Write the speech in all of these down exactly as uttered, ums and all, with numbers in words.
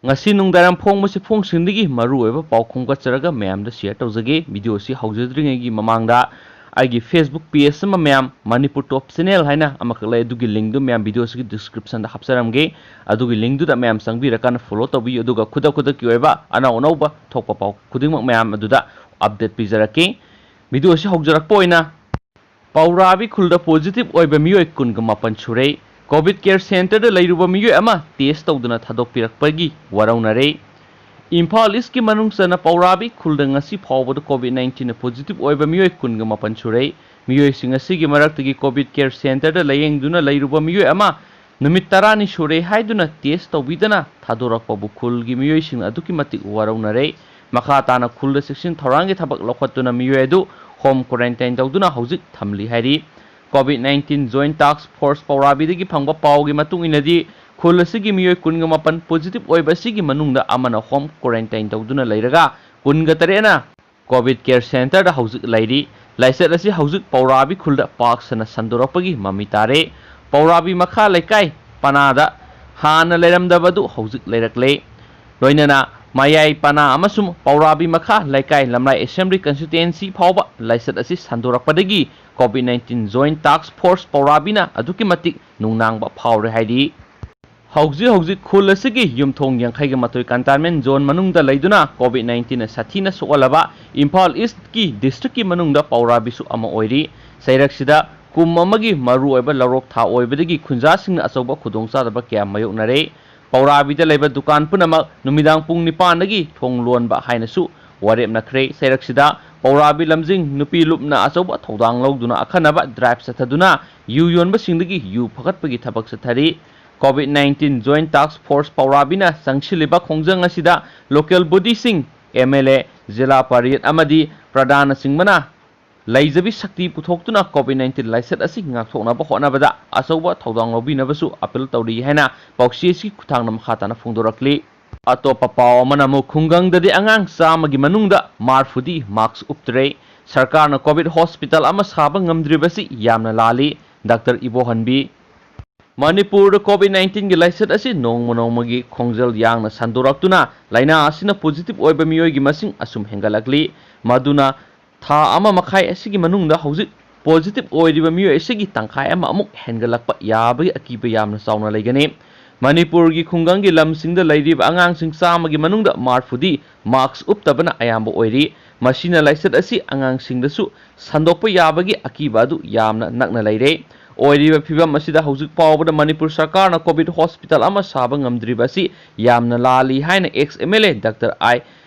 ꯉꯁꯤ ꯅꯨꯡꯗꯥꯡ ꯐꯣꯡꯕꯁꯤ ꯐꯣꯡꯁꯤꯡꯗꯒꯤ ꯃꯔꯨꯑꯣꯏꯕ ꯄꯥꯎ ꯈꯣꯝꯒꯠꯆꯔꯒ ꯃꯌꯥꯝꯗ share ꯇꯧꯖꯒꯦ꯫ Video ꯑꯁꯤ ꯍꯧꯖꯗ꯭ꯔꯤꯉꯩꯒꯤ ꯃꯃꯥꯡꯗ ꯑꯩꯒꯤ Facebook page ꯑꯃ ꯃꯌꯥꯝ, Manipur Top Channel ꯍꯥꯏꯅ ꯑꯃꯈꯛ ꯂꯩ, ꯑꯗꯨꯒꯤ link ꯗꯨ ꯃꯌꯥꯝ video ꯑꯁꯤꯒꯤ description ꯗ ꯍꯥꯞꯆꯔꯝꯒꯦ꯫ ꯑꯗꯨꯒꯤ link ꯗꯨꯗ ꯃꯌꯥꯝ ꯆꯪꯕꯤꯔꯀꯥꯟꯗ follow ꯇꯧꯕꯤꯌꯨ, ꯑꯗꯨꯒ ꯈꯨꯗꯛ ꯈꯨꯗꯛꯀꯤ ꯑꯣꯏꯕ ꯑꯅꯧ ꯑꯅꯧꯕ ꯊꯣꯛꯄ ꯄꯥꯎ ꯈꯨꯗꯤꯡꯃꯛ ꯃꯌꯥꯝ ꯑꯗꯨꯗ update ꯄꯤꯖꯔꯛꯀꯦ꯫ Video ꯑꯁꯤ ꯍꯧꯖꯔꯛꯄ ꯑꯣꯏꯅ ꯄꯧꯔꯥꯕꯤ ꯈꯨꯜꯗ positive ꯑꯣꯏꯕ ꯃꯤꯑꯣꯏ ꯀꯨꯟꯒ ꯃꯥꯄꯟ ꯁꯨꯔꯦ꯫ Covid care centre ꯗ ꯂꯩꯔꯨꯕ ꯃꯤꯑꯣꯏ ꯑꯃ test ꯇꯧꯗꯨꯅ ꯊꯥꯗꯣꯛꯄꯤꯔꯛꯄꯒꯤ ꯋꯥꯔꯧꯅꯔꯦ꯫ ꯏꯝꯐꯥꯜ East ꯀꯤ ꯃꯅꯨꯡ ꯆꯟꯅ ꯄꯧꯔꯥꯕꯤ ꯈꯨꯜꯗ ꯉꯁꯤ ꯐꯥꯎꯕꯗ Covid nineteen ꯅ positive ꯑꯣꯏꯕ ꯃꯤꯑꯣꯏ ꯀꯨꯟꯒ ꯃꯥꯄꯟ ꯁꯨꯔꯦ꯫ ꯃꯤꯑꯣꯏꯁꯤꯡ ꯑꯁꯤꯒꯤ ꯃꯔꯛꯇꯒꯤ Covid care centre ꯗ ꯂꯥꯌꯦꯡꯗꯨꯅ ꯂꯩꯔꯨꯕ ꯃꯤꯑꯣꯏ ꯑꯃ ꯅꯨꯃꯤꯠ ꯇꯔꯥꯅꯤ ꯁꯨꯔꯦ ꯍꯥꯏꯗꯨꯅ test ꯇꯧꯕꯤꯗꯅ ꯊꯥꯗꯣꯔꯛꯄꯕꯨ ꯈꯨꯜꯒꯤ ꯃꯤꯑꯣꯏꯁꯤꯡꯅ ꯑꯗꯨꯛꯀꯤ ꯃꯇꯤꯛ ꯋꯥꯔꯧꯅꯔꯦ꯫ ꯃꯈꯥ ꯇꯥꯅ ꯈꯨꯜꯗ ꯆꯦꯛꯁꯤꯟ ꯊꯧꯔꯥꯡꯒꯤ ꯊꯕꯛ ꯂꯧꯈꯠꯇꯨꯅ ꯃꯤꯑꯣꯏ ꯑꯗꯨ home quarantine ꯇꯧꯗꯨꯅ ꯍꯧꯖꯤꯛ ꯊꯝꯂꯤ ꯍꯥꯏꯔꯤ꯫ Covid nineteen Joint Task Force ꯄꯧꯔꯥꯕꯤꯗꯒꯤ ꯐꯪꯕ ꯄꯥꯎꯒꯤ ꯃꯇꯨꯡ ꯏꯟꯅꯗꯤ, ꯈꯨꯜ ꯑꯁꯤꯒꯤ ꯃꯤꯑꯣꯏ ꯀꯨꯟꯒ ꯃꯥꯄꯟ positive ꯑꯣꯏꯕ ꯑꯁꯤꯒꯤ ꯃꯅꯨꯡꯗ ꯑꯃꯅ home quarantine ꯇꯧꯗꯨꯅ ꯂꯩꯔꯒ, ꯀꯨꯟꯒ ꯇꯔꯦꯠꯅ Covid care centre ꯗ ꯍꯧꯖꯤꯛ ꯂꯩꯔꯤ꯫ ꯂꯥꯏꯆꯠ ꯑꯁꯤ ꯍꯧꯖꯤꯛ ꯄꯧꯔꯥꯕꯤ ꯈꯨꯜꯗ ꯄꯥꯛ ꯁꯟꯅ ꯁꯟꯗꯣꯔꯛꯄꯒꯤ ꯃꯃꯤ ꯇꯥꯔꯦ꯫ ꯄꯧꯔꯥꯕꯤ ꯃꯈꯥ ꯂꯩꯀꯥꯏ ꯄꯅꯥꯗ ꯍꯥꯟꯅ ꯂꯩꯔꯝꯗꯕ ꯑꯗꯨ ꯍꯧꯖꯤꯛ ꯂꯩꯔꯛꯂꯦ꯫ ꯂꯣꯏꯅꯅ ꯃꯌꯥꯏ ꯄꯅꯥ ꯑꯃꯁꯨꯡ ꯄꯧꯔꯥꯕꯤ ꯃꯈꯥ ꯂꯩꯀꯥꯏ ꯂꯝꯂꯥꯏ assembly constituency ꯐꯥꯎꯕ ꯂꯥꯏꯆꯠ ꯑꯁꯤ ꯁꯟꯗꯣꯔꯛꯄꯗꯒꯤ Covid nineteen Joint Task Force ꯄꯧꯔꯥꯕꯤꯅ ꯑꯗꯨꯛꯀꯤ ꯃꯇꯤꯛ ꯅꯨꯡꯅꯥꯡꯕ ꯐꯥꯎꯔꯦ ꯍꯥꯏꯔꯤ꯫ ꯍꯧꯖꯤꯛ ꯍꯧꯖꯤꯛ ꯈꯨꯜ ꯑꯁꯤꯒꯤ ꯌꯨꯝꯊꯣꯡ ꯌꯥꯡꯈꯩꯒ ꯃꯥꯊꯣꯏ containment zone ꯃꯅꯨꯡꯗ ꯂꯩꯗꯨꯅ Covid nineteen ꯅ ꯁꯥꯊꯤꯅ ꯁꯣꯛꯍꯜꯂꯕ ꯏꯝꯐꯥꯜ East ꯀꯤ district ꯀꯤ ꯃꯅꯨꯡꯗ ꯄꯧꯔꯥꯕꯤꯁꯨ ꯑꯃ ꯑꯣꯏꯔꯤ꯫ ꯆꯩꯔꯛꯁꯤꯗ ꯀꯨꯝ ꯑꯃꯒꯤ ꯃꯔꯨꯑꯣꯏꯕ ꯂꯧꯔꯣꯛ ꯊꯥ ꯑꯣꯏꯕꯗꯒꯤ ꯈꯨꯟꯖꯥꯁꯤꯡꯅ ꯑꯆꯧꯕ ꯈꯨꯗꯣꯡꯆꯥꯗꯕ ꯀꯌꯥ ꯃꯥꯌꯣꯛꯅꯔꯦ꯫ ꯄꯧꯔꯥꯕꯤꯗ ꯂꯩꯕ ꯗꯨꯀꯥꯟ ꯄꯨꯝꯅꯃꯛ ꯅꯨꯃꯤꯗꯥꯡ ꯄꯨꯡ ꯅꯤꯄꯥꯟꯗꯒꯤ ꯊꯣꯡ ꯂꯣꯟꯕ ꯍꯥꯏꯅꯁꯨ ꯋꯥꯔꯦꯞꯅꯈ꯭ꯔꯦ꯫ ꯆꯩꯔꯛꯁꯤꯗ ꯄꯧꯔꯥꯕꯤ ꯂꯝꯖꯤꯡ ꯅꯨꯄꯤ ꯂꯨꯞꯅ ꯑꯆꯧꯕ ꯊꯧꯗꯥꯡ ꯂꯧꯗꯨꯅ ꯑꯈꯟꯅꯕ drive ꯆꯠꯊꯗꯨꯅ ꯌꯨ ꯌꯣꯟꯕꯁꯤꯡꯗꯒꯤ ꯌꯨ ꯐꯒꯠꯄꯒꯤ ꯊꯕꯛ ꯆꯠꯊꯔꯤ꯫ Covid nineteen Joint Task Force ꯄꯧꯔꯥꯕꯤꯅ ꯆꯪꯁꯤꯜꯂꯤꯕ ꯈꯣꯡꯖꯪ ꯑꯁꯤꯗ local body ꯁꯤꯡ, M L A, ꯖꯤꯂꯥ ꯄꯔꯤꯌꯠ ꯑꯃꯗꯤ ꯄ꯭ꯔꯙꯥꯟꯅꯆꯤꯡꯕꯅ ꯂꯩꯖꯕꯤ ꯁꯛꯇꯤ ꯄꯨꯊꯣꯛꯇꯨꯅ Covid nineteen ꯂꯥꯏꯆꯠ ꯑꯁꯤ ꯉꯥꯛꯊꯣꯛꯅꯕ ꯍꯣꯠꯅꯕꯗ ꯑꯆꯧꯕ ꯊꯧꯗꯥꯡ ꯂꯧꯕꯤꯅꯕꯁꯨ appeal ꯇꯧꯔꯤ ꯍꯥꯏꯅ ꯄꯥꯎꯆꯦ ꯑꯁꯤꯒꯤ ꯈꯨꯠꯊꯥꯡꯗ ꯃꯈꯥ ꯇꯥꯅ ꯐꯣꯡꯗꯣꯔꯛꯂꯤ꯫ ꯑꯇꯣꯞꯄ ꯄꯥꯎ ꯑꯃꯅ ꯑꯃꯨꯛ ꯈꯨꯡꯒꯪꯗꯗꯤ ꯑꯉꯥꯡ ꯆꯥꯝꯃꯒꯤ ꯃꯅꯨꯡꯗ ꯃꯔꯤꯐꯨꯗꯤ mask ꯎꯞꯇ꯭ꯔꯦ꯫ ꯁꯔꯀꯥꯔꯅ Covid hospital ꯑꯃ ꯁꯥꯕ ꯉꯝꯗ꯭ꯔꯤꯕꯁꯤ ꯌꯥꯝꯅ ꯂꯥꯜꯂꯤ꯫ Doctor ꯏꯕꯣꯍꯟꯕꯤ꯫ ꯃꯅꯤꯄꯨꯔꯗ COVID nineteenꯒꯤ ꯂꯥꯏꯆꯠ ꯑꯁꯤ ꯅꯣꯡꯃ ꯅꯣꯡꯃꯒꯤ ꯈꯣꯡꯖꯦꯜ ꯌꯥꯡꯅ ꯁꯟꯗꯣꯔꯛꯇꯨꯅ ꯂꯥꯏꯅꯥ ꯑꯁꯤꯅ positive ꯑꯣꯏꯕ ꯃꯤꯑꯣꯏꯒꯤ ꯃꯁꯤꯡ ꯑꯁꯨꯝ ꯍꯦꯟꯒꯠꯂꯛꯂꯤ꯫ ꯃꯗꯨꯅ ꯊꯥ ꯑꯃ ꯃꯈꯥꯏ ꯑꯁꯤꯒꯤ ꯃꯅꯨꯡꯗ ꯍꯧꯖꯤꯛ positive ꯑꯣꯏꯔꯤꯕ ꯃꯤꯑꯣꯏ ꯑꯁꯤꯒꯤ ꯇꯪꯈꯥꯏ ꯑꯃ ꯑꯃꯨꯛ ꯍꯦꯟꯒꯠꯂꯛꯄ ꯌꯥꯕꯒꯤ ꯑꯀꯤꯕ ꯌꯥꯝꯅ ꯆꯥꯎꯅ ꯂꯩꯒꯅꯤ꯫ ꯃꯅꯤꯄꯨꯔꯒꯤ ꯈꯨꯡꯒꯪꯒꯤ ꯂꯝꯁꯤꯡꯗ ꯂꯩꯔꯤꯕ ꯑꯉꯥꯡꯁꯤꯡ ꯆꯥꯝꯃꯒꯤ ꯃꯅꯨꯡꯗ ꯃꯔꯤꯐꯨꯗꯤ mask ꯎꯞꯇꯕꯅ ꯑꯌꯥꯝꯕ ꯑꯣꯏꯔꯤ꯫ ꯃꯁꯤꯅ ꯂꯥꯏꯆꯠ ꯑꯁꯤ ꯑꯉꯥꯡꯁꯤꯡꯗꯁꯨ ꯁꯟꯗꯣꯛꯄ ꯌꯥꯕꯒꯤ ꯑꯀꯤꯕ ꯑꯗꯨ ꯌꯥꯝꯅ ꯅꯛꯅ ꯂꯩꯔꯦ꯫ ꯑꯣꯏꯔꯤꯕ ꯐꯤꯕꯝ ꯑꯁꯤꯗ ꯍꯧꯖꯤꯛ ꯐꯥꯎꯕꯗ ꯃꯅꯤꯄꯨꯔ ꯁꯔꯀꯥꯔꯅ COVID hospital ꯑꯃ ꯁꯥꯕ ꯉꯝꯗ꯭ꯔꯤꯕ ꯑꯁꯤ ꯌꯥꯝꯅ ꯂꯥꯜꯂꯤ ꯍꯥꯏꯅ ex MLA Doctor I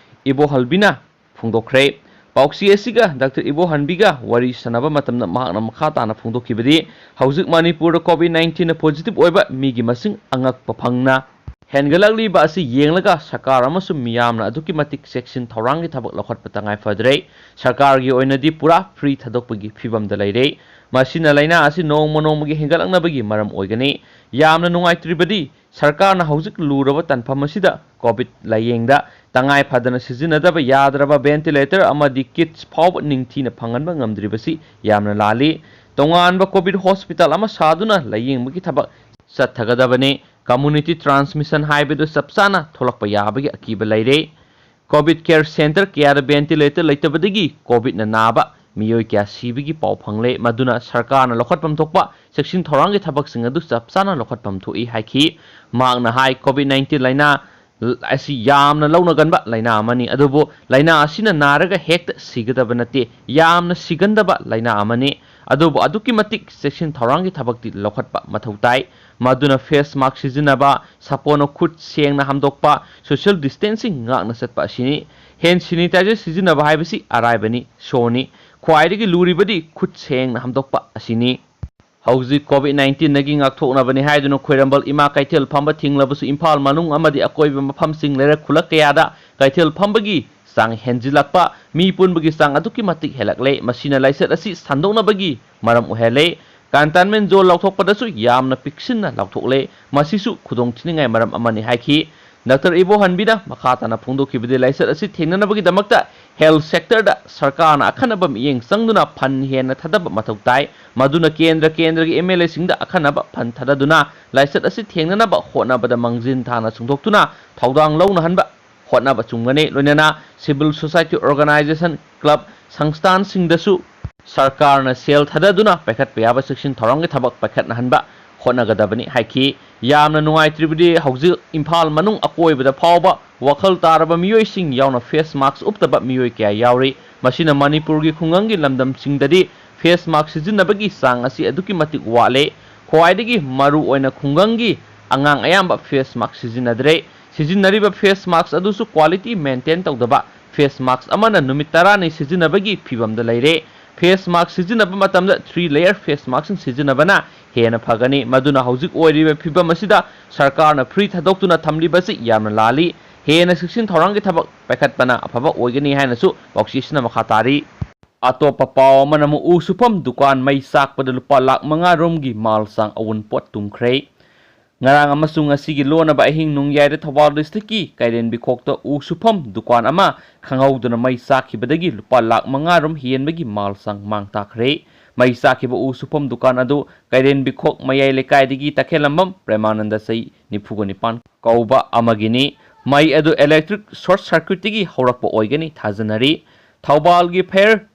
ꯏꯕꯣꯍꯜꯕꯤꯅ ꯐꯣꯡꯗꯣꯛꯈ꯭ꯔꯦ꯫ ꯄꯥꯎꯆꯦ ꯑꯁꯤꯒ Doctor ꯏꯕꯣꯍꯟꯕꯤꯒ ꯋꯥꯔꯤ ꯁꯥꯟꯅꯕ ꯃꯇꯝꯗ ꯃꯍꯥꯛꯅ ꯃꯈꯥ ꯇꯥꯅ ꯐꯣꯡꯗꯣꯛꯈꯤꯕꯗꯤ, ꯍꯧꯖꯤꯛ ꯃꯅꯤꯄꯨꯔꯗ COVID nineteenꯅ positive ꯑꯣꯏꯕ ꯃꯤꯒꯤ ꯃꯁꯤꯡ ꯑꯉꯛꯄ ꯐꯪꯅ ꯍꯦꯟꯒꯠꯂꯛꯂꯤꯕ ꯑꯁꯤ ꯌꯦꯡꯂꯒ ꯁꯔꯀꯥꯔ ꯑꯃꯁꯨꯡ ꯃꯤꯌꯥꯝꯅ ꯑꯗꯨꯛꯀꯤ ꯃꯇꯤꯛ ꯆꯦꯛꯁꯤꯟ ꯊꯧꯔꯥꯡꯒꯤ ꯊꯕꯛ ꯂꯧꯈꯠꯄ ꯇꯉꯥꯏ ꯐꯗ꯭ꯔꯦ꯫ ꯁꯔꯀꯥꯔꯒꯤ ꯑꯣꯏꯅꯗꯤ ꯄꯨꯔꯥ free ꯊꯥꯗꯣꯛꯄꯒꯤ ꯐꯤꯕꯝꯗ ꯂꯩꯔꯦ꯫ ꯃꯁꯤꯅ ꯂꯥꯏꯅꯥ ꯑꯁꯤ ꯅꯣꯡꯃ ꯅꯣꯡꯃꯒꯤ ꯍꯦꯟꯒꯠꯂꯛꯅꯕꯒꯤ ꯃꯔꯝ ꯑꯣꯏꯒꯅꯤ꯫ ꯌꯥꯝꯅ ꯅꯨꯡꯉꯥꯏꯇ꯭ꯔꯤꯕꯗꯤ, ꯁꯔꯀꯥꯔꯅ ꯍꯧꯖꯤꯛ ꯂꯨꯔꯕ ꯇꯥꯟꯐꯝ ꯑꯁꯤꯗ COVID ꯂꯥꯌꯦꯡꯗ ꯇꯉꯥꯏ ꯐꯗꯅ ꯁꯤꯖꯤꯟꯅꯗꯕ ꯌꯥꯗ꯭ꯔꯕ ventilator ꯑꯃꯗꯤ kits ꯐꯥꯎꯕ ꯅꯤꯡꯊꯤꯅ ꯐꯪꯍꯟꯕ ꯉꯝꯗ꯭ꯔꯤꯕꯁꯤ ꯌꯥꯝꯅ ꯂꯥꯜꯂꯤ꯫ ꯇꯣꯉꯥꯟꯕ COVID hospital ꯑꯃ ꯁꯥꯗꯨꯅ ꯂꯥꯌꯦꯡꯕꯒꯤ ꯊꯕꯛ ꯆꯠꯊꯒꯗꯕꯅꯤ꯫ Community transmission ꯍꯥꯏꯕꯗꯨ ꯆꯞ ꯆꯥꯅ ꯊꯣꯛꯂꯛꯄ ꯌꯥꯕꯒꯤ ꯑꯀꯤꯕ ꯂꯩꯔꯦ꯫ COVID care center ꯀꯌꯥꯗ ventilator ꯂꯩꯇꯕꯗꯒꯤ COVIDꯅ ꯅꯥꯕ ꯃꯤꯑꯣꯏ ꯀꯌꯥ ꯁꯤꯕꯒꯤ ꯄꯥꯎ ꯐꯪꯂꯦ꯫ ꯃꯗꯨꯅ ꯁꯔꯀꯥꯔꯅ ꯂꯧꯈꯠꯐꯝ ꯊꯣꯛꯄ ꯆꯦꯛꯁꯤꯟ ꯊꯧꯔꯥꯡꯒꯤ ꯊꯕꯛꯁꯤꯡ ꯑꯗꯨ ꯆꯞ ꯆꯥꯅ ꯂꯧꯈꯠꯐꯝ ꯊꯣꯛꯏ ꯍꯥꯏꯈꯤ꯫ ꯃꯍꯥꯛꯅ ꯍꯥꯏ, COVID nineteen ꯂꯥꯏꯅꯥ ꯑꯁꯤ ꯌꯥꯝꯅ ꯂꯧꯅꯒꯟꯕ ꯂꯥꯏꯅꯥ ꯑꯃꯅꯤ, ꯑꯗꯨꯕꯨ ꯂꯥꯏꯅꯥ ꯑꯁꯤꯅ ꯅꯥꯔꯒ ꯍꯦꯛꯇ ꯁꯤꯒꯗꯕ ꯅꯠꯇꯦ꯫ ꯌꯥꯝꯅ ꯁꯤꯒꯟꯗꯕ ꯂꯥꯏꯅꯥ ꯑꯃꯅꯤ, ꯑꯗꯨꯕꯨ ꯑꯗꯨꯛꯀꯤ ꯃꯇꯤꯛ ꯆꯦꯛꯁꯤꯟ ꯊꯧꯔꯥꯡꯒꯤ ꯊꯕꯛꯇꯤ ꯂꯧꯈꯠꯄ ꯃꯊꯧ ꯇꯥꯏ꯫ ꯃꯗꯨꯅ face mask ꯁꯤꯖꯤꯟꯅꯕ, ꯁꯥꯄꯣꯟꯅ ꯈꯨꯠ ꯁꯦꯡꯅ ꯍꯥꯝꯗꯣꯛꯄ, social distancing ꯉꯥꯛꯅ ꯆꯠꯄ ꯑꯁꯤꯅꯤ꯫ Hand sanitizer ꯁꯤꯖꯤꯟꯅꯕ ꯍꯥꯏꯕꯁꯤ ꯑꯔꯥꯏꯕꯅꯤ, ꯁꯣꯅꯤ꯫ ꯈ꯭ꯋꯥꯏꯗꯒꯤ ꯂꯨꯔꯤꯕꯗꯤ ꯈꯨꯠ ꯁꯦꯡꯅ ꯍꯥꯝꯗꯣꯛꯄ ꯑꯁꯤꯅꯤ꯫ ꯍꯧꯖꯤꯛ COVID nineteenꯗꯒꯤ ꯉꯥꯛꯊꯣꯛꯅꯕꯅꯤ ꯍꯥꯏꯗꯨꯅ ꯈ꯭ꯋꯥꯏꯔꯝꯕꯟ ꯏꯃꯥ ꯀꯩꯊꯦꯜ ꯐꯝꯕ ꯊꯤꯡꯂꯕꯁꯨ ꯏꯝꯐꯥꯜ ꯃꯅꯨꯡ ꯑꯃꯗꯤ ꯑꯀꯣꯏꯕ ꯃꯐꯝꯁꯤꯡ ꯂꯩꯔꯛ ꯈꯨꯜꯂꯛ ꯀꯌꯥꯗ ꯀꯩꯊꯦꯜ ꯐꯝꯕꯒꯤ ꯆꯥꯡ ꯍꯦꯟꯖꯤꯜꯂꯛꯄ, ꯃꯤ ꯄꯨꯟꯕꯒꯤ ꯆꯥꯡ ꯑꯗꯨꯛꯀꯤ ꯃꯇꯤꯛ ꯍꯦꯜꯂꯛꯂꯦ꯫ ꯃꯁꯤꯅ ꯂꯥꯏꯆꯠ ꯑꯁꯤ ꯁꯟꯗꯣꯛꯅꯕꯒꯤ ꯃꯔꯝ ꯑꯣꯏꯍꯜꯂꯦ꯫ Containment zone ꯂꯥꯎꯊꯣꯛꯄꯗꯁꯨ ꯌꯥꯝꯅ ꯄꯤꯛꯁꯤꯟꯅ ꯂꯥꯎꯊꯣꯛꯂꯦ꯫ ꯃꯁꯤꯁꯨ ꯈꯨꯗꯣꯡꯊꯤꯅꯤꯡꯉꯥꯏ ꯃꯔꯝ ꯑꯃꯅꯤ ꯍꯥꯏꯈꯤ꯫ ꯗꯥꯛꯇꯔ ꯏꯕꯣꯍꯟꯕꯤꯅ ꯃꯈꯥ ꯇꯥꯅ ꯐꯣꯡꯗꯣꯛꯈꯤꯕꯗꯤ, ꯂꯥꯏꯆꯠ ꯑꯁꯤ ꯊꯦꯡꯅꯅꯕꯒꯤꯗꯃꯛꯇ health sector ꯗ ꯁꯔꯀꯥꯔꯅ ꯑꯈꯟꯅꯕ ꯃꯤꯠꯌꯦꯡ ꯆꯪꯗꯨꯅ fund ꯍꯦꯟꯅ ꯊꯥꯗꯕ ꯃꯊꯧ ꯇꯥꯏ꯫ ꯃꯗꯨꯅ ꯀꯦꯟꯗ꯭ꯔ ꯀꯦꯟꯗ꯭ꯔꯒꯤ M L A ꯁꯤꯡꯗ ꯑꯈꯟꯅꯕ fund ꯊꯥꯗꯗꯨꯅ ꯂꯥꯏꯆꯠ ꯑꯁꯤ ꯊꯦꯡꯅꯅꯕ ꯍꯣꯠꯅꯕꯗ ꯃꯥꯡꯖꯤꯟ ꯊꯥꯅ ꯆꯣꯡꯊꯣꯛꯇꯨꯅ ꯊꯧꯗꯥꯡ ꯂꯧꯅꯍꯟꯕ ꯍꯣꯠꯅꯕ ꯆꯨꯝꯒꯅꯤ꯫ ꯂꯣꯏꯅꯅ civil society organization, club, ꯁꯪꯁꯊꯥꯟꯁꯤꯡꯗꯁꯨ ꯁꯔꯀꯥꯔꯅ ꯁꯦꯜ ꯊꯥꯗꯗꯨꯅ ꯄꯥꯏꯈꯠꯄ ꯌꯥꯕ ꯆꯦꯛꯁꯤꯟ ꯊꯧꯔꯥꯡꯒꯤ ꯊꯕꯛ ꯄꯥꯏꯈꯠꯅꯍꯟꯕ ꯍꯣꯠꯅꯒꯗꯕꯅꯤ ꯍꯥꯏꯈꯤ꯫ ꯌꯥꯝꯅ ꯅꯨꯡꯉꯥꯏꯇ꯭ꯔꯤꯕꯗꯤ, ꯍꯧꯖꯤꯛ ꯏꯝꯐꯥꯜ ꯃꯅꯨꯡ ꯑꯀꯣꯏꯕꯗ ꯐꯥꯎꯕ ꯋꯥꯈꯜ ꯇꯥꯔꯕ ꯃꯤꯑꯣꯏꯁꯤꯡ ꯌꯥꯎꯅ face mask ꯎꯞꯇꯕ ꯃꯤꯑꯣꯏ ꯀꯌꯥ ꯌꯥꯎꯔꯤ꯫ ꯃꯁꯤꯅ ꯃꯅꯤꯄꯨꯔꯒꯤ ꯈꯨꯡꯒꯪꯒꯤ ꯂꯝꯗꯝꯁꯤꯡꯗꯗꯤ face mask ꯁꯤꯖꯤꯟꯅꯕꯒꯤ ꯆꯥꯡ ꯑꯁꯤ ꯑꯗꯨꯛꯀꯤ ꯃꯇꯤꯛ ꯋꯥꯠꯂꯦ꯫ ꯈ꯭ꯋꯥꯏꯗꯒꯤ ꯃꯔꯨ ꯑꯣꯏꯅ ꯈꯨꯡꯒꯪꯒꯤ ꯑꯉꯥꯡ ꯑꯌꯥꯝꯕ face mask ꯁꯤꯖꯤꯟꯅꯗ꯭ꯔꯦ꯫ ꯁꯤꯖꯤꯟꯅꯔꯤꯕ face mask ꯑꯗꯨꯁꯨ quality maintain ꯇꯧꯗꯕ, face mask ꯑꯃꯅ ꯅꯨꯃꯤꯠ ꯇꯔꯥꯅꯤ ꯁꯤꯖꯤꯟꯅꯕꯒꯤ ꯐꯤꯚꯝꯗ ꯂꯩꯔꯦ꯫ Face mask ꯁꯤꯖꯤꯟꯅꯕ ꯃꯇꯝꯗ three layer face mask ꯁꯤꯡ ꯁꯤꯖꯤꯟꯅꯕꯅ ꯍꯦꯟꯅ ꯐꯒꯅꯤ꯫ ꯃꯗꯨꯅ ꯍꯧꯖꯤꯛ ꯑꯣꯏꯔꯤꯕ ꯐꯤꯚꯝ ꯑꯁꯤꯗ ꯁꯔꯀꯥꯔꯅ free ꯊꯥꯗꯣꯛꯇꯨꯅ ꯊꯝꯂꯤꯕꯁꯤ ꯌꯥꯝꯅ ꯂꯥꯜꯂꯤ꯫ ꯍꯦꯟꯅ ꯆꯦꯛꯁꯤꯟ ꯊꯧꯔꯥꯡꯒꯤ ꯊꯕꯛ ꯄꯥꯏꯈꯠꯄꯅ ꯑꯐꯕ ꯑꯣꯏꯒꯅꯤ ꯍꯥꯏꯅꯁꯨ ꯄꯥꯎꯆꯦꯁꯤꯅ ꯃꯈꯥ ꯇꯥꯔꯤ꯫ ꯑꯇꯣꯞꯄ ꯄꯥꯎ ꯑꯃꯅ ꯑꯃꯨꯛ ꯎ ꯁꯨꯐꯝ ꯗꯨꯀꯥꯟ ꯃꯩ ꯆꯥꯛꯄꯗ ꯂꯨꯄꯥ ꯂꯥꯈ ꯃꯉꯥ ꯔꯣꯝꯒꯤ ꯃꯥꯜ ꯆꯥꯡ ꯑꯋꯨꯟꯄꯣꯠ ꯇꯨꯝꯈ꯭ꯔꯦ꯫ ꯉꯔꯥꯡ ꯑꯃꯁꯨꯡ ꯉꯁꯤꯒꯤ ꯂꯣꯟꯅꯕ ꯑꯍꯤꯡ ꯅꯣꯡꯌꯥꯏꯗ ꯊꯧꯕꯥꯜ district ꯀꯤ ꯀꯩꯔꯦꯟꯕꯤꯈꯣꯛꯇ ꯎ ꯁꯨꯐꯝ ꯗꯨꯀꯥꯟ ꯑꯃ ꯈꯪꯍꯧꯗꯅ ꯃꯩ ꯆꯥꯛꯈꯤꯕꯗꯒꯤ ꯂꯨꯄꯥ ꯂꯥꯈ ꯃꯉꯥ ꯔꯣꯝ ꯍꯦꯟꯕꯒꯤ ꯃꯥꯜ ꯆꯥꯡ ꯃꯥꯡ ꯇꯥꯛꯈ꯭ꯔꯦ꯫ ꯃꯩ ꯆꯥꯛꯈꯤꯕ ꯎ ꯁꯨꯐꯝ ꯗꯨꯀꯥꯟ ꯑꯗꯨ ꯀꯩꯔꯦꯟꯕꯤꯈꯣꯛ ꯃꯌꯥꯏ ꯂꯩꯀꯥꯏꯗꯒꯤ ꯇꯈꯦꯜꯂꯝꯕꯝ ꯄ꯭ꯔꯦꯃꯥꯅꯟꯗ, ꯆꯍꯤ ꯅꯤꯐꯨꯒ ꯅꯤꯄꯥꯟ, ꯀꯧꯕ ꯑꯃꯒꯤꯅꯤ꯫ ꯃꯩ ꯑꯗꯨ electric short circuit ꯇꯒꯤ ꯍꯧꯔꯛꯄ ꯑꯣꯏꯒꯅꯤ ꯊꯥꯖꯅꯔꯤ꯫ ꯊꯧꯕꯥꯜꯒꯤ fire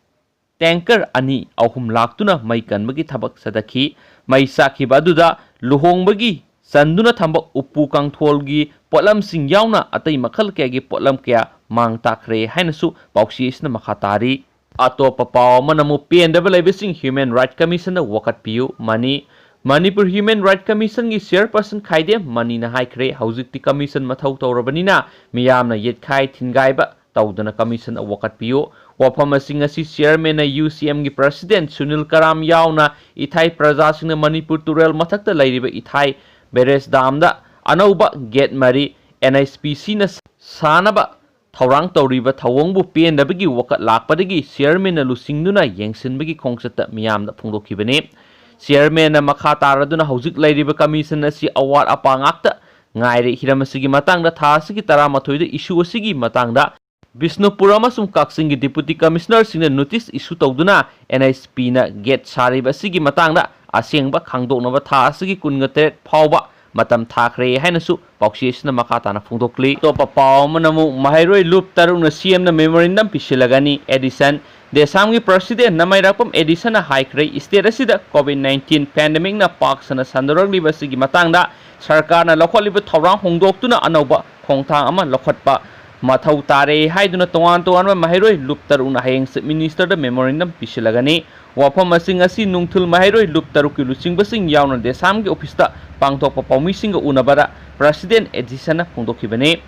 tanker ꯑꯅꯤ ꯑꯍꯨꯝ ꯂꯥꯛꯇꯨꯅ ꯃꯩ ꯀꯟꯕꯒꯤ ꯊꯕꯛ ꯆꯠꯊꯈꯤ꯫ ꯃꯩ ꯆꯥꯛꯈꯤꯕ ꯑꯗꯨꯗ ꯂꯨꯍꯣꯡꯕꯒꯤ ꯆꯟꯗꯨꯅ ꯊꯝꯕ ꯎꯄꯨ ꯀꯥꯡꯊꯣꯜꯒꯤ ꯄꯣꯠꯂꯝꯁꯤꯡ ꯌꯥꯎꯅ ꯑꯇꯩ ꯃꯈꯜ ꯀꯌꯥꯒꯤ ꯄꯣꯠꯂꯝ ꯀꯌꯥ ꯃꯥꯡ ꯇꯥꯛꯈ꯭ꯔꯦ ꯍꯥꯏꯅꯁꯨ ꯄꯥꯎꯆꯦ ꯑꯁꯤꯅ ꯃꯈꯥ ꯇꯥꯔꯤ꯫ ꯑꯇꯣꯞꯄ ꯄꯥꯎ ꯑꯃꯅ ꯑꯃꯨꯛ ꯄꯦꯟꯗꯕ ꯂꯩꯕꯁꯤꯡ Human Right Commission ꯗ ꯋꯥꯀꯠꯄꯤꯌꯨ꯫ ꯃꯅꯤ, ꯃꯅꯤꯄꯨꯔ Human Right Commission ꯒꯤ chairperson ꯈꯥꯏꯗꯦꯝ ꯃꯅꯤꯅ ꯍꯥꯏꯈ꯭ꯔꯦ, ꯍꯧꯖꯤꯛꯇꯤ commission ꯃꯊꯧ ꯇꯧꯔꯕꯅꯤꯅ ꯃꯤꯌꯥꯝꯅ ꯌꯦꯠꯈꯥꯏ ꯊꯤꯟꯒꯥꯏꯕ ꯇꯧꯗꯅ commission ꯋꯥꯀꯠꯄꯤꯌꯨ꯫ ꯋꯥꯐꯝ ꯑꯁꯤꯡ ꯑꯁꯤ chairman ꯅ U C M ꯒꯤ president ꯁꯨꯅꯤꯜ ꯀꯔꯥꯝ ꯌꯥꯎꯅ ꯏꯊꯥꯏ ꯄ꯭ꯔꯖꯥꯁꯤꯡꯅ ꯃꯅꯤꯄꯨꯔ ꯇꯨꯔꯦꯜ ꯃꯊꯛꯇ ꯂꯩꯔꯤꯕ ꯏꯊꯥꯏ barrage dam ꯗ ꯑꯅꯧꯕ gate ꯃꯔꯤ N H P C ꯅ ꯁꯥꯅꯕ ꯊꯧꯔꯥꯡ ꯇꯧꯔꯤꯕ ꯊꯧꯑꯣꯡꯕꯨ ꯄꯦꯟꯗꯕꯒꯤ ꯋꯥꯀꯠ ꯂꯥꯛꯄꯗꯒꯤ chairman ꯅ ꯂꯨꯆꯤꯡꯗꯨꯅ ꯌꯦꯡꯁꯤꯟꯕꯒꯤ ꯈꯣꯡꯆꯠꯇ ꯃꯤꯌꯥꯝꯗ ꯐꯣꯡꯗꯣꯛꯈꯤꯕꯅꯤ꯫ Chairman ꯅ ꯃꯈꯥ ꯇꯥꯔꯗꯨꯅ ꯍꯧꯖꯤꯛ ꯂꯩꯔꯤꯕ commission ꯑꯁꯤ ꯑꯋꯥꯠ ꯑꯄꯥ ꯉꯥꯛꯇ ꯉꯥꯏꯔꯦ꯫ ꯍꯤꯔꯝ ꯑꯁꯤꯒꯤ ꯃꯇꯥꯡꯗ ꯊꯥ ꯑꯁꯤꯒꯤ ꯇꯔꯥꯃꯥꯊꯣꯏꯗ issue ꯑꯁꯤꯒꯤ ꯃꯇꯥꯡꯗ ꯕꯤꯁꯅꯨꯄꯨꯔ ꯑꯃꯁꯨꯡ ꯀꯛꯆꯤꯡꯒꯤ Deputy Commissionerꯁꯤꯡꯅ notice issue ꯇꯧꯗꯨꯅ N H Pꯅ gate ꯁꯥꯔꯤꯕ ꯑꯁꯤꯒꯤ ꯃꯇꯥꯡꯗ ꯑꯁꯦꯡꯕ ꯈꯪꯗꯣꯛꯅꯕ ꯊꯥ ꯑꯁꯤꯒꯤ ꯀꯨꯟꯒ ꯇꯔꯦꯠ ꯐꯥꯎꯕ ꯃꯇꯝ ꯊꯥꯈ꯭ꯔꯦ ꯍꯥꯏꯅꯁꯨ ꯄꯥꯎꯆꯦ ꯑꯁꯤꯅ ꯃꯈꯥ ꯇꯥꯅ ꯐꯣꯡꯗꯣꯛꯂꯤ꯫ ꯑꯇꯣꯞꯄ ꯄꯥꯎ ꯑꯃꯅ ꯑꯃꯨꯛ ꯃꯍꯩꯔꯣꯏ ꯂꯨꯞ ꯇꯔꯨꯛꯅ CMꯗ memorandum ꯄꯤꯁꯤꯜꯂꯒꯅꯤ꯫ ꯑꯦꯗꯤꯁꯟ, ꯗꯦꯁꯥꯝꯒꯤ President ꯅꯃꯥꯏꯔꯥꯛꯄꯝ ꯑꯦꯗꯤꯁꯟꯅ ꯍꯥꯏꯈ꯭ꯔꯦ, state ꯑꯁꯤꯗ COVID nineteen pandemicꯅ ꯄꯥꯛ ꯁꯟꯅ ꯁꯟꯗꯣꯔꯛꯂꯤꯕ ꯑꯁꯤꯒꯤ ꯃꯇꯥꯡꯗ ꯁꯔꯀꯥꯔꯅ ꯂꯧꯈꯠꯂꯤꯕ ꯊꯧꯔꯥꯡ ꯍꯣꯡꯗꯣꯛꯇꯨꯅ ꯑꯅꯧꯕ ꯈꯣꯡꯊꯥꯡ ꯑꯃ ꯂꯧꯈꯠꯄ ꯃꯊꯧ ꯇꯥꯔꯦ ꯍꯥꯏꯗꯨꯅ ꯇꯣꯉꯥꯟ ꯇꯣꯉꯥꯟꯕ ꯃꯍꯩꯔꯣꯏ ꯂꯨꯞ ꯇꯔꯨꯛꯅ ꯍꯌꯦꯡ Chief Ministerꯗ memorandum ꯄꯤꯁꯤꯜꯂꯒꯅꯤ꯫ ꯋꯥꯐꯝ ꯑꯁꯤ ꯉꯁꯤ ꯅꯨꯡꯊꯤꯜ ꯃꯍꯩꯔꯣꯏ ꯂꯨꯞ ꯇꯔꯨꯛꯀꯤ ꯂꯨꯆꯤꯡꯕꯁꯤꯡ ꯌꯥꯎꯅ ꯗꯦꯁꯥꯝꯒꯤ officeꯇ ꯄꯥꯡꯊꯣꯛꯄ ꯄꯥꯎꯃꯤꯁꯤꯡꯒ ꯎꯅꯕꯗ President ꯑꯦꯗꯤꯁꯟꯅ ꯐꯣꯡꯗꯣꯛꯈꯤꯕꯅꯤ꯫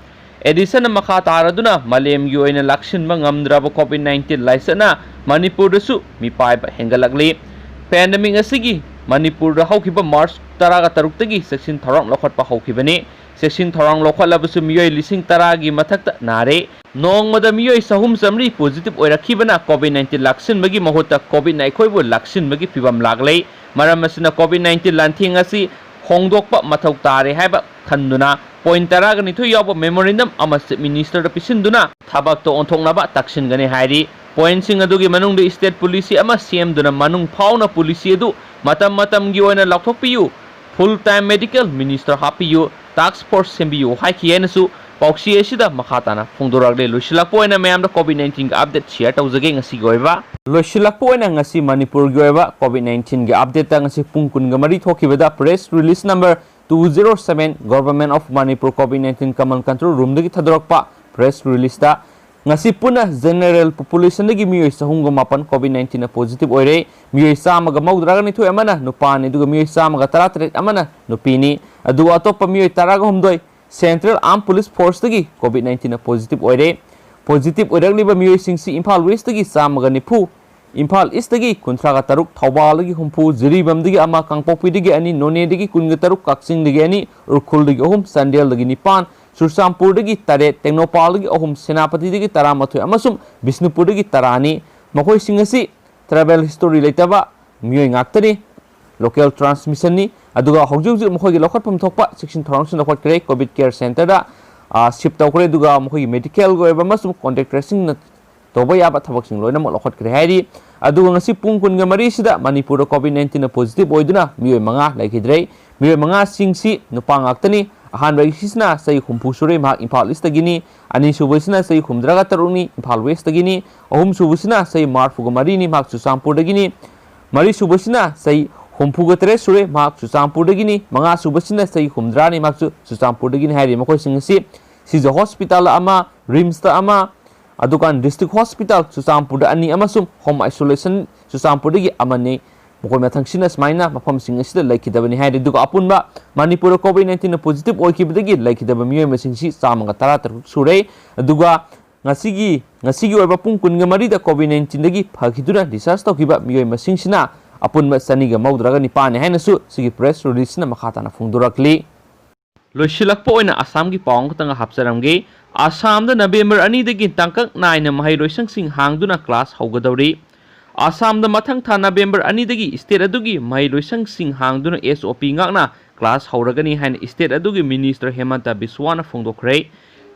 ꯑꯦꯗꯤꯁꯟꯅ ꯃꯈꯥ ꯇꯥꯔꯗꯨꯅ ꯃꯥꯂꯦꯝꯒꯤ ꯑꯣꯏꯅ ꯂꯥꯛꯁꯤꯟꯕ ꯉꯝꯗ꯭ꯔꯕ COVID nineteen ꯂꯥꯏꯆꯠꯅ ꯃꯅꯤꯄꯨꯔꯗꯁꯨ ꯃꯤꯄꯥꯏꯕ ꯍꯦꯟꯒꯠꯂꯛꯂꯤ꯫ Pandemic ꯑꯁꯤꯒꯤ ꯃꯅꯤꯄꯨꯔꯗ ꯍꯧꯈꯤꯕ March ꯇꯔꯥꯒ ꯇꯔꯨꯛꯇꯒꯤ ꯆꯦꯛꯁꯤꯟ ꯊꯧꯔꯥꯡ ꯂꯧꯈꯠꯄ ꯍꯧꯈꯤꯕꯅꯤ꯫ ꯆꯦꯛꯁꯤꯟ ꯊꯧꯔꯥꯡ ꯂꯧꯈꯠꯂꯕꯁꯨ ꯃꯤꯑꯣꯏ ꯂꯤꯁꯤꯡ ꯇꯔꯥꯒꯤ ꯃꯊꯛꯇ ꯅꯥꯔꯦ꯫ ꯅꯣꯡꯃꯗ ꯃꯤꯑꯣꯏ ꯆꯍꯨꯝ ꯆꯥꯃꯔꯤ positive ꯑꯣꯏꯔꯛꯈꯤꯕꯅ COVID nineteen ꯂꯥꯛꯁꯤꯟꯕꯒꯤ ꯃꯍꯨꯠꯇ COVIDꯅ ꯑꯩꯈꯣꯏꯕꯨ ꯂꯥꯛꯁꯤꯟꯕꯒꯤ ꯐꯤꯕꯝ ꯂꯥꯛꯂꯦ꯫ ꯃꯔꯝ ꯑꯁꯤꯅ COVID nineteen ꯂꯥꯟꯊꯦꯡ ꯑꯁꯤ ꯍꯣꯡꯗꯣꯛꯄ ꯃꯊꯧ ꯇꯥꯔꯦ ꯍꯥꯏꯕ ꯈꯟꯗꯨꯅ point ꯇꯔꯥꯒ ꯅꯤꯊꯣꯏ ꯌꯥꯎꯕ memorandum ꯑꯃ Chief Ministerꯗ ꯄꯤꯁꯤꯟꯗꯨꯅ ꯊꯕꯛꯇ ꯑꯣꯟꯊꯣꯛꯅꯕ ꯇꯛꯁꯤꯟꯒꯅꯤ ꯍꯥꯏꯔꯤ꯫ Pointꯁꯤꯡ ꯑꯗꯨꯒꯤ ꯃꯅꯨꯡꯗ state policy ꯑꯃ ꯁꯦꯝꯗꯨꯅ ꯃꯅꯨꯡ ꯐꯥꯎꯅ policy ꯑꯗꯨ ꯃꯇꯝ ꯃꯇꯝꯒꯤ ꯑꯣꯏꯅ ꯂꯥꯎꯊꯣꯛꯄꯤꯌꯨ, full time medical minister ꯍꯥꯞꯄꯤꯌꯨ, task force ꯁꯦꯝꯕꯤꯌꯨ ꯍꯥꯏꯈꯤ ꯍꯥꯏꯅꯁꯨ ꯄꯥꯎꯆꯦ ꯑꯁꯤꯗ ꯃꯈꯥ ꯇꯥꯅ ꯐꯣꯡꯗꯣꯔꯛꯂꯦ꯫ ꯂꯣꯏꯁꯤꯜꯂꯛꯄ ꯑꯣꯏꯅ ꯃꯌꯥꯝꯗ COVID nineteenꯒꯤ update share ꯇꯧꯖꯒꯦ ꯉꯁꯤꯒꯤ ꯑꯣꯏꯕ꯫ ꯂꯣꯏꯁꯤꯜꯂꯛꯄ ꯑꯣꯏꯅ ꯉꯁꯤ ꯃꯅꯤꯄꯨꯔꯒꯤ ꯑꯣꯏꯕ COVID nineteenꯒꯤ updateꯇ ꯉꯁꯤ ꯄꯨꯡ ꯀꯨꯟꯒ ꯃꯔꯤ ꯊꯣꯛꯈꯤꯕꯗ press release number two zero seven, Government of Manipur COVID nineteen Common Control Roomꯗꯒꯤ ꯊꯥꯗꯣꯔꯛꯄ press releaseꯇ ꯉꯁꯤ ꯄꯨꯟꯅ general populationꯗꯒꯤ ꯃꯤꯑꯣꯏ ꯆꯍꯨꯝꯒ ꯃꯥꯄꯟ COVID nineteenꯅ positive ꯑꯣꯏꯔꯦ꯫ ꯃꯤꯑꯣꯏ ꯆꯥꯝꯃꯒ ꯃꯧꯗ꯭ꯔꯥꯒ ꯅꯤꯊꯣꯏ ꯑꯃꯅ ꯅꯨꯄꯥꯅꯤ, ꯑꯗꯨꯒ ꯃꯤꯑꯣꯏ ꯆꯥꯝꯃꯒ ꯇꯔꯥꯇꯔꯦꯠ ꯑꯃꯅ ꯅꯨꯄꯤꯅꯤ꯫ ꯑꯗꯨꯒ ꯑꯇꯣꯞꯄ ꯃꯤꯑꯣꯏ ꯇꯔꯥꯒ ꯍꯨꯝꯗꯣꯏ Central Armed Police Forceꯇꯒꯤ COVID nineteenꯅ positive ꯑꯣꯏꯔꯦ꯫ Positive ꯑꯣꯏꯔꯛꯂꯤꯕ ꯃꯤꯑꯣꯏꯁꯤꯡꯁꯤ ꯏꯝꯐꯥꯜ Westꯇꯒꯤ ꯆꯥꯝꯃꯒ ꯅꯤꯐꯨ, ꯏꯝꯐꯥꯜ Eastꯇꯒꯤ ꯀꯨꯟꯊ꯭ꯔꯥꯒ ꯇꯔꯨꯛ, ꯊꯧꯕꯥꯜꯗꯒꯤ ꯍꯨꯝꯐꯨ, ꯖꯤꯔꯤꯕꯥꯝꯗꯒꯤ ꯑꯃ, ꯀꯥꯡꯄꯣꯛꯄꯤꯗꯒꯤ ꯑꯅꯤ, ꯅꯣꯅꯦꯗꯒꯤ ꯀꯨꯟꯒ ꯇꯔꯨꯛ, ꯀꯛꯆꯤꯡꯗꯒꯤ ꯑꯅꯤ, ꯎꯈ꯭ꯔꯨꯜꯗꯒꯤ ꯑꯍꯨꯝ, ꯆꯥꯟꯗꯦꯜꯗꯒꯤ ꯅꯤꯄꯥꯟ, ꯆꯨꯔꯆꯥꯟꯄꯨꯔꯗꯒꯤ ꯇꯔꯦꯠ, ꯇꯦꯡꯅꯧꯄꯜꯗꯒꯤ ꯑꯍꯨꯝ, ꯁꯦꯅꯥꯄꯇꯤꯗꯒꯤ ꯇꯔꯥꯃꯥꯊꯣꯏ ꯑꯃꯁꯨꯡ ꯕꯤꯁꯅꯨꯄꯨꯔꯗꯒꯤ ꯇꯔꯥꯅꯤ꯫ ꯃꯈꯣꯏꯁꯤꯡ ꯑꯁꯤ travel history ꯂꯩꯇꯕ ꯃꯤꯑꯣꯏ ꯉꯥꯛꯇꯅꯤ꯫ ꯂꯣꯀꯦꯜ ꯇ꯭ꯔꯥꯟꯁꯃꯤꯁꯟꯅꯤ꯫ ꯑꯗꯨꯒ ꯍꯧꯖꯤꯛ ꯍꯧꯖꯤꯛ ꯃꯈꯣꯏꯒꯤ ꯂꯧꯈꯠꯐꯝ ꯊꯣꯛꯄ ꯆꯦꯛꯁꯤꯟ ꯊꯧꯔꯥꯡꯁꯤꯡ ꯂꯧꯈꯠꯈ꯭ꯔꯦ꯫ ꯀꯣꯚꯤꯗ ꯀꯦꯌꯔ ꯁꯦꯟꯇꯔꯗ ꯁꯤꯞ ꯇꯧꯈ꯭ꯔꯦ꯫ ꯑꯗꯨꯒ ꯃꯈꯣꯏꯒꯤ ꯃꯦꯗꯤꯀꯦꯜꯒꯤ ꯑꯣꯏꯕ ꯑꯃꯁꯨꯡ ꯀꯣꯟꯇꯦꯛ ꯇ꯭ꯔꯦꯁꯤꯡꯅ ꯇꯧꯕ ꯌꯥꯕ ꯊꯕꯛꯁꯤꯡ ꯂꯣꯏꯅꯃꯛ ꯂꯧꯈꯠꯈ꯭ꯔꯦ ꯍꯥꯏꯔꯤ꯫ ꯑꯗꯨꯒ ꯉꯁꯤ ꯄꯨꯡ ꯀꯨꯟꯒ ꯃꯔꯤꯁꯤꯗ ꯃꯅꯤꯄꯨꯔꯗ ꯀꯣꯚꯤꯗ ꯅꯥꯏꯟꯇꯤꯟꯅ ꯄꯣꯖꯤꯇꯤꯚ ꯑꯣꯏꯗꯨꯅ ꯃꯤꯑꯣꯏ ꯃꯉꯥ ꯂꯩꯈꯤꯗ꯭ꯔꯦ꯫ ꯃꯤꯑꯣꯏ ꯃꯉꯥꯁꯤꯡꯁꯤ ꯅꯨꯄꯥ ꯉꯥꯛꯇꯅꯤ꯫ ꯑꯍꯥꯟꯕꯒꯤꯁꯤꯅ ꯆꯍꯤ ꯍꯨꯝꯐꯨ ꯁꯨꯔꯦ, ꯃꯍꯥꯛ ꯏꯝꯐꯥꯜ ꯏꯁꯇꯒꯤꯅꯤ꯫ ꯑꯅꯤꯁꯨꯕꯁꯤꯅ ꯆꯍꯤ ꯍꯨꯝꯗ꯭ꯔꯥꯒ ꯇꯔꯨꯛꯅꯤ, ꯏꯝꯐꯥꯜ ꯋꯦꯁꯇꯒꯤꯅꯤ꯫ ꯑꯍꯨꯝꯁꯨꯕꯁꯤꯅ ꯆꯍꯤ ꯃꯔꯤꯐꯨꯒ ꯃꯔꯤꯅꯤ, ꯃꯍꯥꯛ ꯆꯨꯔꯆꯥꯟꯄꯨꯔꯗꯒꯤꯅꯤ꯫ ꯃꯔꯤꯁꯨꯕꯁꯤꯅ ꯆꯍꯤ ꯍꯨꯝꯐꯨꯒ ꯇꯔꯦꯠ ꯁꯨꯔꯦ, ꯃꯍꯥꯛ ꯆꯨꯔꯆꯥꯟꯄꯨꯔꯗꯒꯤꯅꯤ꯫ ꯃꯉꯥꯁꯨꯕꯁꯤꯅ ꯆꯍꯤ ꯍꯨꯝꯗ꯭ꯔꯥꯅꯤ, ꯃꯍꯥꯛꯁꯨ ꯆꯨꯔꯆꯥꯟꯄꯨꯔꯗꯒꯤꯅꯤ ꯍꯥꯏꯔꯤ꯫ ꯃꯈꯣꯏꯁꯤꯡ ꯑꯁꯤ ꯁꯤꯖ ꯍꯣꯁꯄꯤꯇꯥꯜ ꯑꯃ, ꯔꯤꯝꯁꯇ ꯑꯃ, ꯑꯗꯨꯒ ꯗꯤꯁꯇ꯭ꯔꯤꯛ ꯍꯣꯁꯄꯤꯇꯥꯜ ꯆꯨꯔꯆꯥꯟꯄꯨꯔꯗ ꯑꯅꯤ ꯑꯃꯁꯨꯡ ꯍꯣꯝ ꯑꯥꯏꯁꯣꯂꯦꯁꯟ ꯆꯨꯔꯆꯥꯟꯄꯨꯔꯗꯒꯤ ꯑꯃꯅꯤ꯫ ꯃꯈꯣꯏ ꯃꯊꯪꯁꯤꯅ ꯁꯨꯃꯥꯏꯅ ꯃꯐꯝꯁꯤꯡ ꯑꯁꯤꯗ ꯂꯩꯈꯤꯗꯕꯅꯤ ꯍꯥꯏꯔꯤ꯫ ꯑꯗꯨꯒ ꯑꯄꯨꯟꯕ ꯃꯅꯤꯄꯨꯔꯗ ꯀꯣꯚꯤꯗ ꯅꯥꯏꯟꯇꯤꯟꯅ ꯄꯣꯖꯤꯇꯤꯚ ꯑꯣꯏꯈꯤꯕꯗꯒꯤ ꯂꯩꯈꯤꯗꯕ ꯃꯤꯑꯣꯏ ꯃꯁꯤꯡꯁꯤ ꯆꯥꯝꯃꯒ ꯇꯔꯥ ꯇꯔꯨꯛ ꯁꯨꯔꯦ꯫ ꯑꯗꯨꯒ ꯉꯁꯤꯒꯤ, ꯉꯁꯤꯒꯤ ꯑꯣꯏꯕ ꯄꯨꯡ ꯀꯨꯟꯒ ꯃꯔꯤꯗ ꯀꯣꯚꯤꯗ ꯅꯥꯏꯟꯇꯤꯟꯗꯒꯤ ꯐꯈꯤꯗꯨꯅ ꯗꯤꯁꯆꯥꯔꯖ ꯇꯧꯈꯤꯕ ꯃꯤꯑꯣꯏ ꯃꯁꯤꯡꯁꯤꯅ ꯑꯄꯨꯟꯕ ꯆꯅꯤꯒ ꯃꯧꯗ꯭ꯔꯥꯒ ꯅꯤꯄꯥꯟꯅꯤ ꯍꯥꯏꯅꯁꯨ ꯁꯤꯒꯤ ꯄ꯭ꯔꯦꯁ ꯔꯤꯂꯤꯖꯁꯤꯅ ꯃꯈꯥ ꯇꯥꯅ ꯐꯣꯡꯗꯣꯔꯛꯂꯤ꯫ ꯂꯣꯏꯁꯤꯜꯂꯛꯄ ꯑꯣꯏꯅ ꯑꯁꯥꯝꯒꯤ ꯄꯥꯎ ꯑꯃꯈꯛꯇꯪ ꯍꯥꯞꯆꯔꯝꯒꯦ꯫ ꯑꯁꯥꯝꯗ ꯅꯕꯦꯝꯕꯔ ꯑꯅꯤꯗꯒꯤ ꯇꯥꯡꯀꯛ ꯅꯥꯏꯅ ꯃꯍꯩꯂꯣꯏꯁꯪꯁꯤꯡ ꯍꯥꯡꯗꯨꯅ ꯀ꯭ꯂꯥꯁ ꯍꯧꯒꯗꯧꯔꯤ꯫ ꯑꯁꯥꯝꯗ ꯃꯊꯪ ꯊꯥ ꯅꯕꯦꯝꯕꯔ ꯑꯅꯤꯗꯒꯤ ꯁ꯭ꯇꯦꯠ ꯑꯗꯨꯒꯤ ꯃꯍꯩꯂꯣꯏꯁꯪꯁꯤꯡ ꯍꯥꯡꯗꯨꯅ ꯑꯦꯁ ꯑꯣ ꯄꯤ ꯉꯥꯛꯅ ꯀ꯭ꯂꯥꯁ ꯍꯧꯔꯒꯅꯤ ꯍꯥꯏꯅ ꯁ꯭ꯇꯦꯠ ꯑꯗꯨꯒꯤ ꯃꯤꯅꯤꯁꯇꯔ ꯍꯦꯃꯟꯇ ꯕꯤꯁ꯭ꯋꯥꯅ ꯐꯣꯡꯗꯣꯛꯈ꯭ꯔꯦ꯫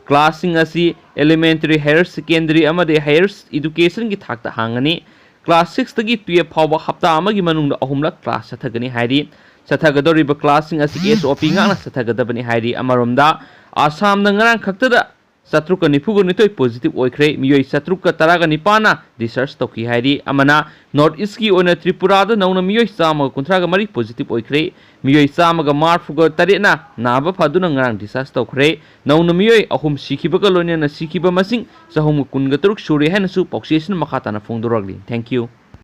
ꯀ꯭ꯂꯥꯁꯁꯤꯡ ꯑꯁꯤ elementary, higher secondary ꯑꯃꯗꯤ higher educationꯒꯤ ꯊꯥꯛꯇ ꯍꯥꯡꯒꯅꯤ꯫ ꯀ꯭ꯂꯥꯁ sixꯇꯒꯤ twelve ꯐꯥꯎꯕ ꯍꯞꯇꯥ ꯑꯃꯒꯤ ꯃꯅꯨꯡꯗ ꯑꯍꯨꯝꯂꯛ ꯀ꯭ꯂꯥꯁ ꯆꯠꯊꯒꯅꯤ ꯍꯥꯏꯔꯤ꯫ ꯆꯠꯊꯒꯗꯧꯔꯤꯕ ꯀ꯭ꯂꯥꯁꯁꯤꯡ ꯑꯁꯤ ꯑꯦꯁ ꯑꯣ ꯄꯤ ꯉꯥꯛꯅ ꯆꯠꯊꯒꯗꯕꯅꯤ ꯍꯥꯏꯔꯤ꯫ ꯑꯃꯔꯣꯝꯗ, ꯑꯁꯥꯝꯗ ꯉꯔꯥꯡ ꯈꯛꯇꯗ ꯆꯥꯇ꯭ꯔꯨꯛꯀ ꯅꯤꯐꯨꯒ ꯅꯤꯊꯣꯏ ꯄꯣꯖꯤꯇꯤꯚ ꯑꯣꯏꯈ꯭ꯔꯦ꯫ ꯃꯤꯑꯣꯏ ꯆꯥꯇ꯭ꯔꯨꯛꯀ ꯇꯔꯥꯒ ꯅꯤꯄꯥꯟꯅ ꯗꯤꯁꯆꯥꯔꯖ ꯇꯧꯈꯤ ꯍꯥꯏꯔꯤ꯫ ꯑꯃꯅ, ꯅꯣꯔꯠ ꯏꯁꯀꯤ ꯑꯣꯏꯅ ꯇ꯭ꯔꯤꯄꯨꯔꯥꯗ ꯅꯧꯅ ꯃꯤꯑꯣꯏ ꯆꯥꯝꯃꯒ ꯀꯨꯟꯊ꯭ꯔꯥꯒ ꯃꯔꯤ ꯄꯣꯖꯤꯇꯤꯚ ꯑꯣꯏꯈ꯭ꯔꯦ꯫ ꯃꯤꯑꯣꯏ ꯆꯥꯝꯃꯒ ꯃꯔꯤꯐꯨꯒ ꯇꯔꯦꯠꯅ ꯅꯥꯕ ꯐꯗꯨꯅ ꯉꯔꯥꯡ ꯗꯤꯁꯆꯥꯔꯖ ꯇꯧꯈ꯭ꯔꯦ꯫ ꯅꯧꯅ ꯃꯤꯑꯣꯏ ꯑꯍꯨꯝ ꯁꯤꯈꯤꯕꯒ ꯂꯣꯏꯅꯅ ꯁꯤꯈꯤꯕ ꯃꯁꯤꯡ ꯆꯍꯨꯝꯒ ꯀꯨꯟꯒ ꯇꯔꯨꯛ ꯁꯨꯔꯦ ꯍꯥꯏꯅꯁꯨ ꯄꯥꯎꯆꯦꯁꯤꯅ ꯃꯈꯥ ꯇꯥꯅ ꯐꯣꯡꯗꯣꯔꯛꯂꯤ꯫ Thank you꯫